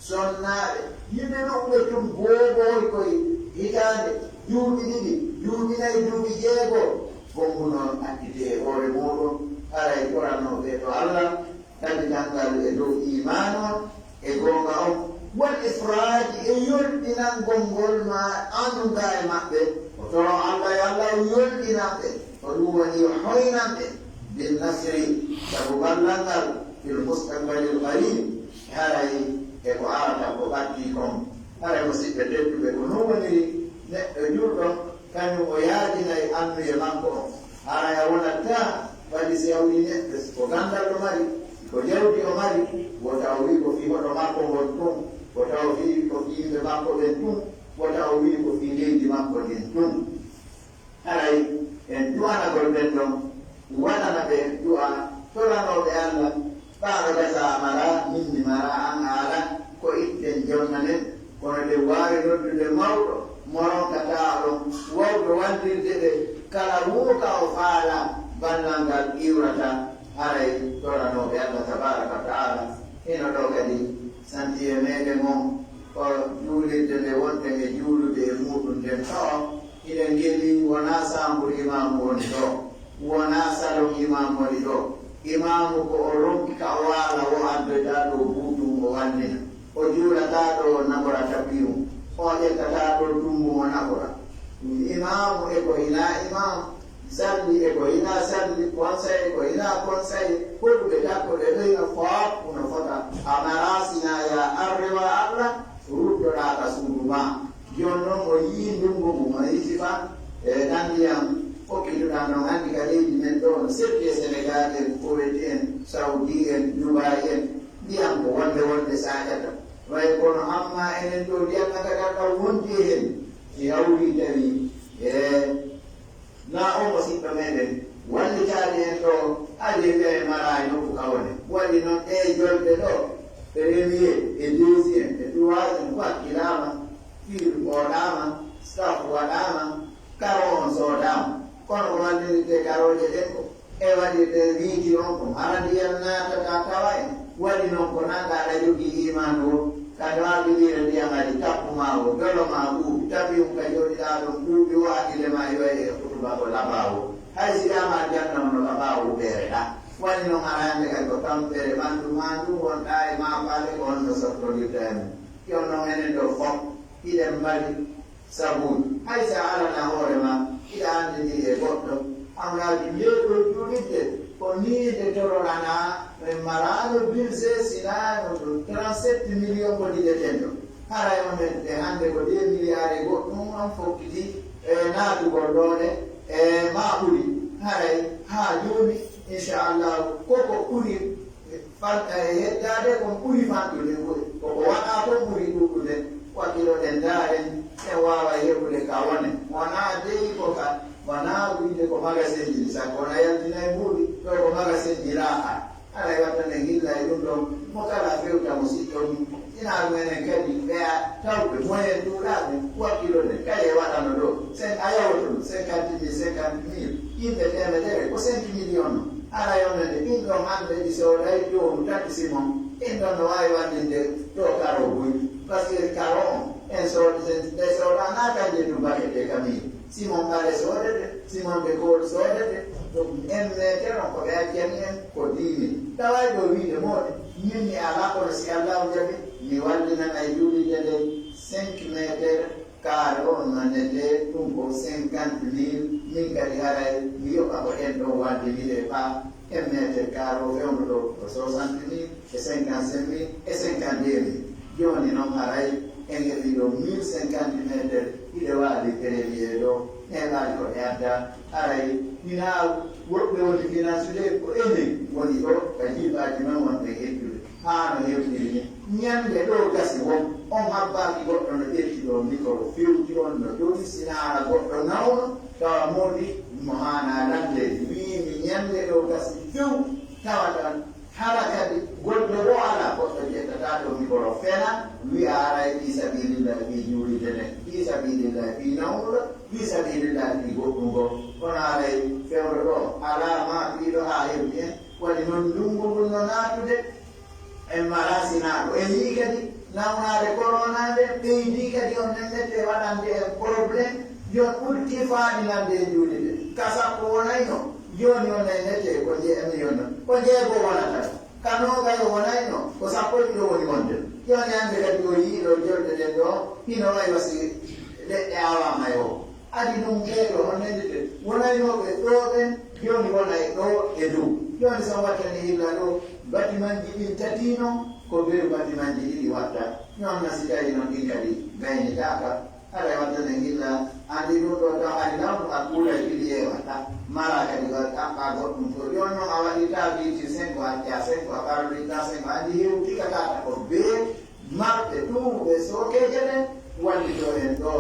sonnaaɓe, yimɓe ɗuɓɓe tun boobooy koy hitaande, duuɓi ɗiɗi, duuɓi nayi, duuɓi jeego, ko ngu noon accitee e hoore muuɗum, haray ɓuranoo ɓe to Alla, tabital ngal e dow iimaan on e goonga on, والإفراج, e yolɗinangol ngol ma annduɗaa e maɓɓe, o toro Alla, yo Alla yolɗinan ɓe, ko ɗum woni yo hoynan ɓe, بالنصر, sabu ballal ngal, في المستقبل القريب, haray e ko arata ko ɓattii kon. Haray musiɓɓe tedduɓe, ko non woniri neɗɗo julɗo, kañum o yaajinay annuye makko on. Haray a wonataa, waɗi si a woni neɗɗo, si ko ganndal o mari, si ko jawdi o mari, wota o wi'i ko fii hoɗo makko ngon tun, wota o wi'i ko fii yimɓe makko ɓen tun, Wota o wi'u ko fii leydi makko ndin tun. Haray en du'anagol ɓen ɗon, waɗana ɓe du'a, toranooɓe Alla, ɓaaɗo gasa a maraa, min mi maraa, an a alaa, ko itten jonna nen, kono ɗen waawi noddude mawɗo mo ronkataa ɗon, wawɗo waldirde ɓe, kala woo ka o faalaa, bannal ngal iwrata, haray toranooɓe Alla tabaaraka wa ta'aala, hino ɗoo kadi santiye meɗen on, ko juulirde nde wonɗen e juulude e muuɗum nden ɗoo, hiɗen ngelii wonaa saambur imaamu woni ɗoo, wonaa salon imaamu woni ɗoo. Imaamu ko o ronki ka o waala o addoyta ɗoo buutum o wallina. O juulataa ɗoo o naɓora tapiwum, o ƴettataa ɗoo tumbum o naɓora. Imaamu e ko hinaa imaamu, salli e ko hinaa salli, konsay e ko hinaa konsay, hoɗuɓe takko ɓe ɗoyna fof no fota. A maraa sinaa yaa arrewa Alla, ruttoɗaa ka suudu maa. Jooni non o yi'i ndunngu ngu, o yi'i sifa, e, tan ndiyam fokkituɗan non, anndi ka leydi men ɗoo, no seppi e Senegaal en, Kuwait en, Saudi en, Dubai en, ndiyam ko wonde wonde saaƴata. Way kono amma enen ɗoo ndiyam ɗan ka garɗa wondi e hen, si hawri tawi, e, naa o musiɗɗo meɗen wallitaade en ɗoo, adi e ɓe maraay nokku ka wone. Waɗi non ɗee jolɗe ɗoo, premier e deuxième e troisième ko hakkilaama, fiilu ɓooɗaama, staff waɗaama, karo on soodaama. Kono ko wallirte karooje ɗen ko e waɗirde wiiki on ko hara ndiyam naatata tawa en. Waɗi non ko nanɗa aɗa jogii iimaanu o, ka ñaaɓiliire ndiyam ari tappu maa o, dolo maa ɓuuɓi, tawi on ka jooɗiɗaa ɗon ɓuuɓi o hakkille maa iway e hutuba ko labaa o. Hay si wi'aama aljanna on no ka ɓaawo huɓeere ɗaa. Waɗi non hara hannde kadi ko tampere ɓanndu maa ndun wonɗaa e maa faale ko honno sottondirta e mum. Yo non enen ɗoo fof hiɗen mari sabuuji. Hay si a alanaa hoore maa, hiɗa anndindiri e goɗɗo, amraaji ndeeɗoo juulirde, ko nii nde tororanaa, min maraano budget, sinaa no ɗum trente-sept millions ko diɗeten ɗo. Haray on ɓe hannde ko deux milliards e goɗɗum on fokkiti e naatugol ɗoo ɗe, e maa ɓuri. Haray haa jooni, inchallahu, koko ɓuri Fal-, e heddaade kon ɓuri fanɗude, ko ko waɗaa kon ɓuri ɗuuɗude. Wakkilo ɗen ndaaren, en waaway heɓude ka wone. Wonaa dey ko ka, wonaa wiide ko magasinji ɗi, sabu wona yaltina e mbuuɗi, ɗo ko magasinji raaha. Haray watta ɗen hilla e ɗum ɗon, mo kala fewta mo siɗɗo mum. Ina ɗum enen kadi ɓeya tawɓe moyen ɗuuɗaaɓe, wakkilo ɗen, kaye waɗano ɗo, sen a yawoto ɗum, cinquante mille, cinquante mille, yimɓe teemedere, ko cinq millions non. Haray on nene, ɗin ɗon hannde ɗi sooday joonu tati Simon. Ɗin ɗon no waawi wallinde ɗo karo buy. Parce que karo on, en soodi, en, ɓe soodanaa kanje ɗum bakete ka min. Simon ɓale soodete, Simon de kool soodete. Donc, en meter on ko ɓe accani en ko dix mille. Taway ɗo wiide moɗe, min mi alaa kono si Allahu jaɓi, mi wallinanay juulirde nden cinq meter. Kaare on no nete, ɗum ko cinquante mille, min kadi haray mi yoɓa ko en ɗon wallindire faa en meter kaare o fewndo ɗo ko soixante mille e cinquante-cinq mille e cinquante-deux mille. Jooni non haray en heɓi ɗo mille cinquante meter, hiɗe waali premier ɗo, neeɓaali ko e adda, haray hinaa woɓɓe woni finansude ko enen woni ɗo ka jiiɓaaji men wonɓe heddude. Haa no hewtiri ni. Ñande ɗoo gasi won, on habbaaki goɗɗo no ƴetti ɗoo mikoro fewti on no jooɗi sinaara goɗɗo nawno, tawa moodi mo haanaa lande, wi'i mi ñande ɗoo gasi few, tawa tan hara kadi golle woo alaa, goɗɗo ƴettataa ɗoo mikoro fena, wi'a aray fii sabilillahi fii juulirde nden, fii sabilillahi fii nawnuɗo, fii sabilillahi fii goɗɗum goo. Kono aray fewndo ɗoo alaa maa fii ɗo haa hewti en, waɗi non ndunngu ngun no naatude. En maraa sinaa ko en yi'i kadi nawnaare korona nden ɓeydii kadi on nennete waɗande en problème. Yo on ɓurti faaɗinande en juulirde. Ka sappo wonayno, jooni on nennete ko nje-, emi yonno. Ko jeego wonata. Ka noogay wonayno, ko sappo e ɗiɗo woni wonde. Jooni hannde kadi o yi'i ɗo jolɗe ɗen ɗo, hino wayi wasi leɗɗe aawaama e o. Adi ɗum ɓee ɗoo on nandite, wonaynooɓe ɗoo ɓen, jooni wonay ɗoo e dow. Jooni so wattani illa ɗoo, batimanji ɗin tati non, ko beru batimanji ɗiɗi watta. Non na si tawi non ɗin kadi gaynitaaka, haray wattani illa, anndi ɗum ɗoo taw ari law a kuulay pilier watta. Mara kadi wa-, ɗaɓɓa goɗɗum to. Jooni non a waɗirta virgule cinq, a acca cinq, a parlita cinq, anndi hewti ka tata ko bee marɓe tuuɓe sookeeje ɗen, wallitoo en ɗoo.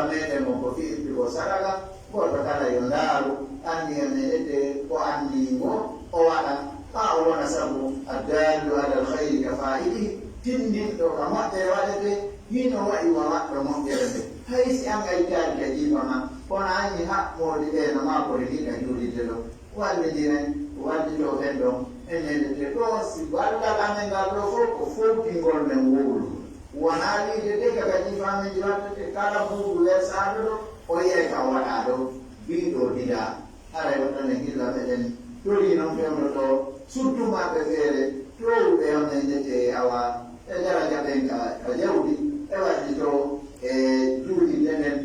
meɗen on ko fii itti ko sadaka, gooto kala yo ndaaru anniya men ete ko annii ngo o waɗa, haa o wona sabu addaallu alal khayri ka faa'ilihi, tinndinɗo ka moƴƴere waɗete, hino wa'i wa waɗɗo moƴƴere nde. Hay si an a ittaali ka jiifa maa, kono a anni haa moodi ɓe no maa ko rigi ka juulirde ɗon. Wallindiren, wallitoo ɓen ɗon, enen e ɓe ɗoo, si ballal amen ngal ɗoo fof ko fowtingol men wowlude. Wonaa wiide de ka kadi faamindirottete kala buubu wersaaɗo ɗo, o yi'ay ka o waɗaa ɗo, biiɗo bidaa. Haray wonta men hilla meɗen torii non fewndo ɗoo, surtout mawɓe feere, toowuɓe on e ndete awa, e daraja ɓen ka, ka jawdi, e wallitoo e juulirde nden.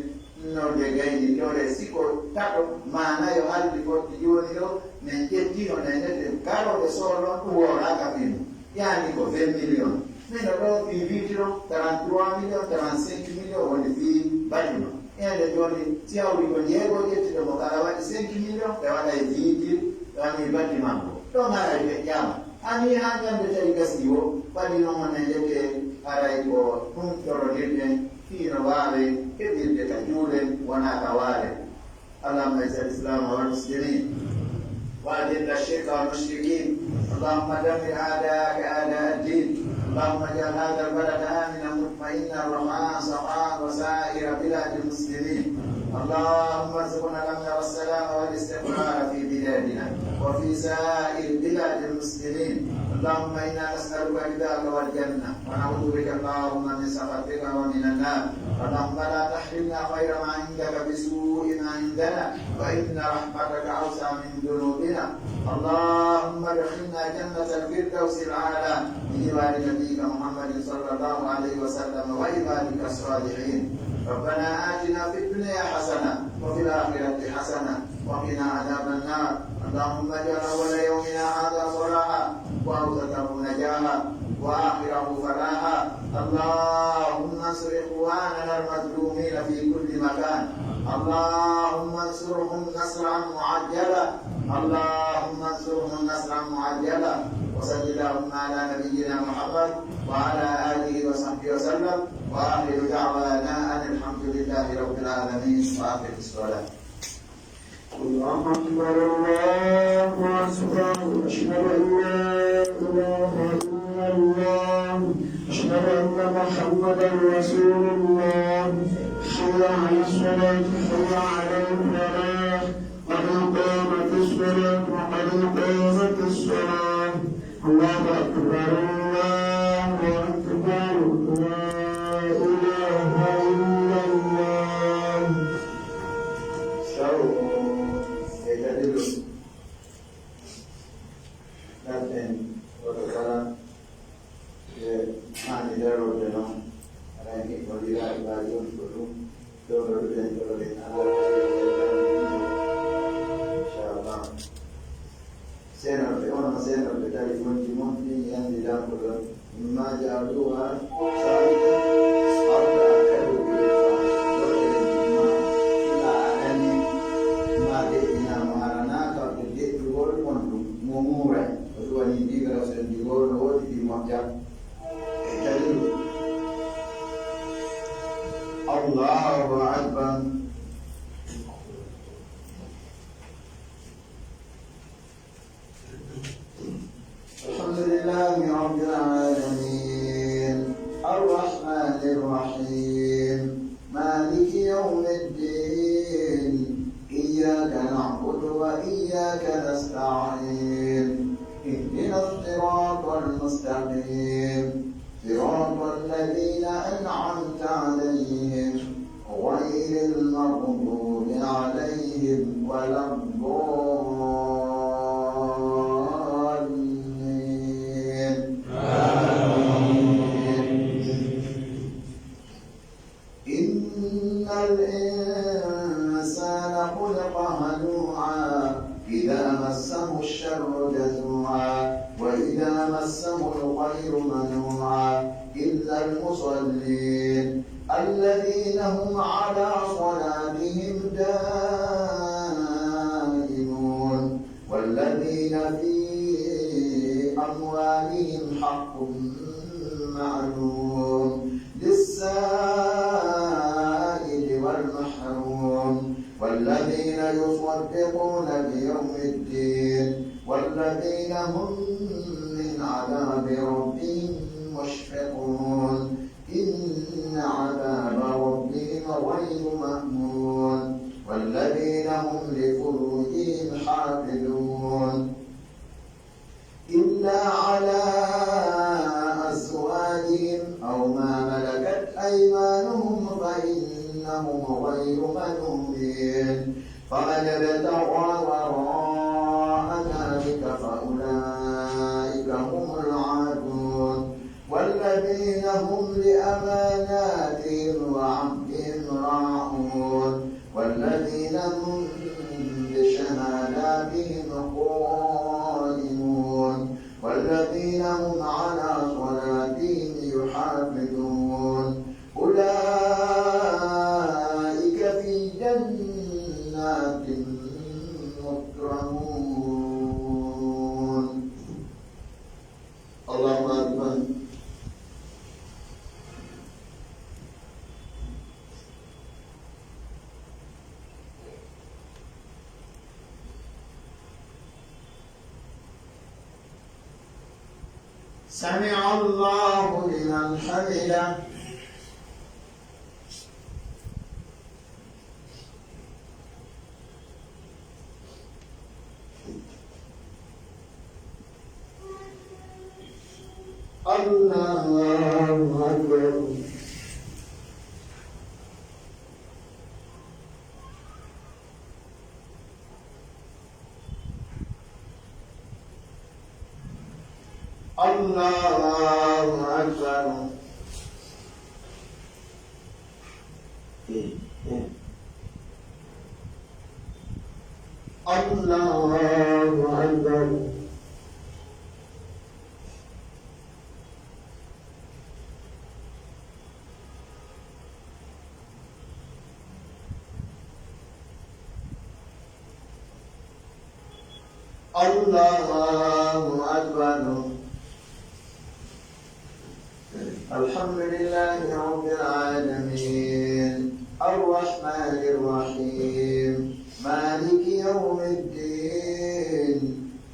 No nde gayni, tole si ko tato maa nayo haldi fotti jooni ɗo, men ƴetti no nde ndete garooɓe soolon ɗum wooraaka fii mum. Yaani ko vingt millions. Min o ɗo fii vitre on, trente-trois millions, trente-cinq millions woni fii bâtiment. Ende jooni, si hawri ko jeego ƴettuɗo mo kala waɗi cinq millions, ɓe waɗay vitre, ɓe waɗi bâtiment ngo. Ɗon haray feƴƴaama. Hani haa ñande tawi gasii wo, waɗi non on e ndeke haray ko ɗum torodirɗen, fii no waawen heɓirde ka juuren, wonaa ka waare. اللهم أعز الإسلام والمسلمين، وأذل الشرك والمشركين، اللهم دمر أعداءك أعداء الدين، اللهم اجعل هذا البلد آمنا مطمئنا رخاء سخاء وسائر بلاد المسلمين. اللهم ارزقنا الأمن والسلام والاستقرار في بلادنا وفي سائر بلاد المسلمين. اللهم إنا نسألك رضاك والجنة، ونعوذ بك اللهم من سخطك ومن النار. اللهم لا تحرمنا خير ما عندك بسوء ما عندنا، فإن رحمتك أوسع من ذنوبنا. اللهم ادخلنا جنة الفردوس الأعلى بجوار نبيك محمد صلى الله عليه وسلم وعبادك الصالحين. ربنا آتنا في الدنيا حسنة وفي الآخرة حسنة وقنا عذاب النار. اللهم اجعل أول يومنا هذا صلاحا، وأوسطه نجاحا، وآخره فلاحا. اللهم انصر إخواننا المظلومين في كل مكان. اللهم انصرهم نصرا معجلا. اللهم انصرهم نصرا معجلا. وصل اللهم على نبينا محمد وعلى آله وصحبه وسلم. وآخر دعوانا أن الحمد لله رب العالمين. وأقم الصلاة. الله أكبر، الله أكبر، أشهد أن لا إله إلا الله، أشهد أن محمدا رسول الله. حي على الصلاة، حي على الفلاح، قد قامت الصلاة، قد قامت الصلاة. الله أكبر، الله أكبر، لا إله إلا الله. Sawo e dalilum. Ɗaɓɓen woto kala ɓe haani darorde non, haray hiɓɓondiraa e ɓaaji on ko ɗum. Ɗo ɗo ɗuɗen ɗo ɗen alaa. Inchallah. Seenorɓe, onon seenorɓe, talifonji mon ɗin yandi danko ɗon. Imma jaaluha saamita, aw ta'akkadu bil fahish. Ɗo ɗen imma ila adani, ma de'ina mo haranaaka, ɓe de'ugol on ɗum, mo muuray. O suwani diga o sendi gol no woodi ɗi moƴƴa. E kadi, Allahu Akbar. الحمد لله رب العالمين. الرحمن الرحيم. مالك يوم الدين. إياك نعبد وإياك نستعين. اهدنا الصراط المستقيم. صراط الذين أنعمت عليهم غير المغضوب عليهم ولا الضالين. آمين. إن الإنسان خلق هلوعا إذا مسه الشر جزوعا وإذا مسه الخير منوعا إلا المصلين الذين هم على صلاتهم دائمون. والذين في أموالهم حق معلوم للسائل والمحروم. يصدقون بيوم الدين والذين هم من عذاب ربهم مشفقون. إن عذاب ربهم غير مأمون. والذين هم لفروجهم حافظون. إلا على أزواجهم أو ما ملكت أيمانهم فإنهم غير ملومين. فمن ابتغى وراء ذلك فأولئك هم العادون. والذين هم لأماناتهم وعهدهم راعون. والذين هم بشهاداتهم قائمون. والذين هم على صلاتهم يحافظون. أولئك في جنات مكرمون. الله أكبر. سمع الله لمن حمده. الله أكبر. الله أكبر. الله أكبر. الله أكبر. الحمد لله رب العالمين. الرحمن الرحيم. مالك يوم الدين.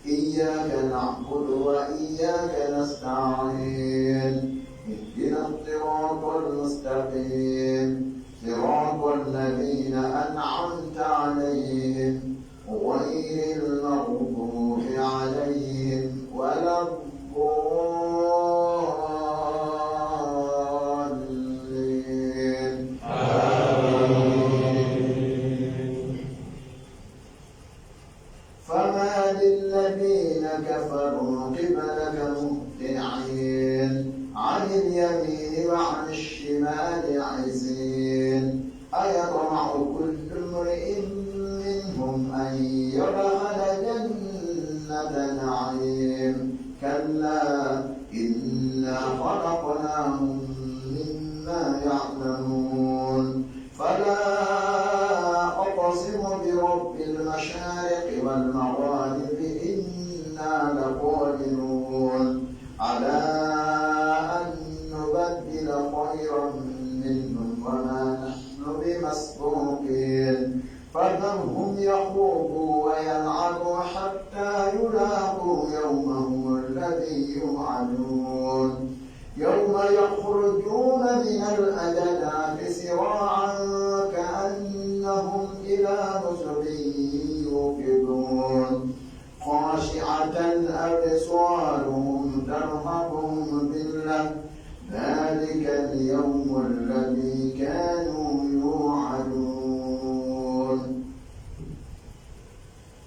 إياك نعبد وإياك نستعين. اهدنا الصراط المستقيم. صراط الذين أنعمت عليهم غير المغضوب عليهم ولا الضالين. آمين. فما للذين كفروا قبلك مهطعين عن اليمين وعن الشمال عزين. أيطمع كل امرئ منهم أن يدخل جنة نعيم. كلا إنا خلقناهم مما يعلمون. فلا أقسم برب المشارق والمغارب إنا لقادرون على أن نبدل خيرا منهم وما نحن بمسبوقين. فذرهم يخوضوا ويلعبوا حتى يلاقوا يومهم الذي يوعدون. يوم يخرجون من الأجداث سراعا كأنهم إلى نصب يوفضون. خاشعة أبصارهم ترهقهم ذلة. ذلك اليوم الذي كانوا يوعدون.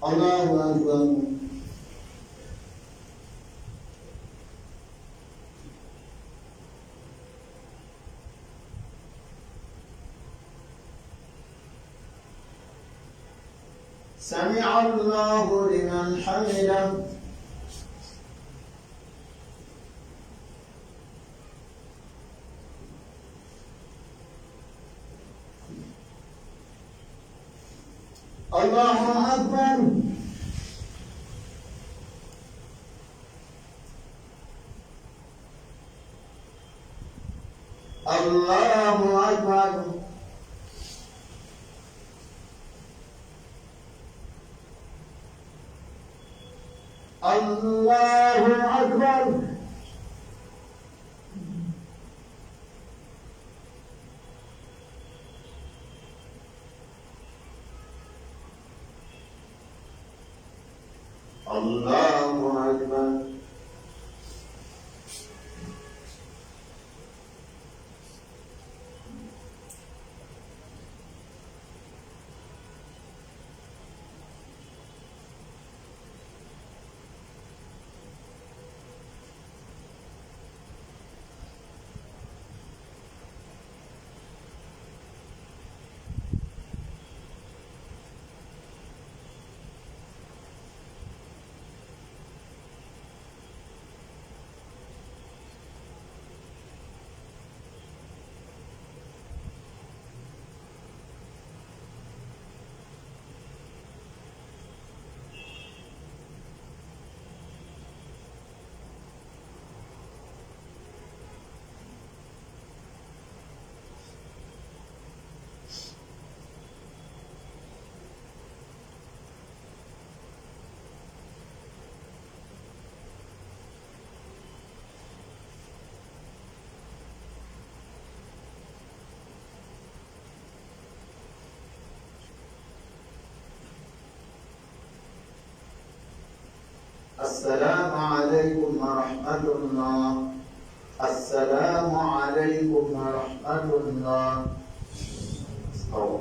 الله أكبر. سمع الله لمن حمده. الله أكبر. الله أكبر. الله أكبر. الله أكبر. السلام عليكم ورحمة الله. السلام عليكم ورحمة الله. استووا.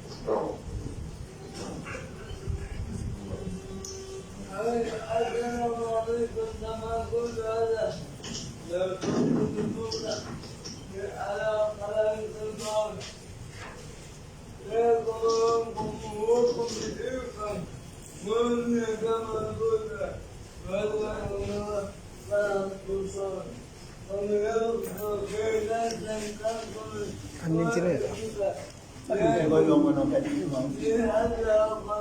استووا. السلام عليكم ورحمة الله. Annitinee.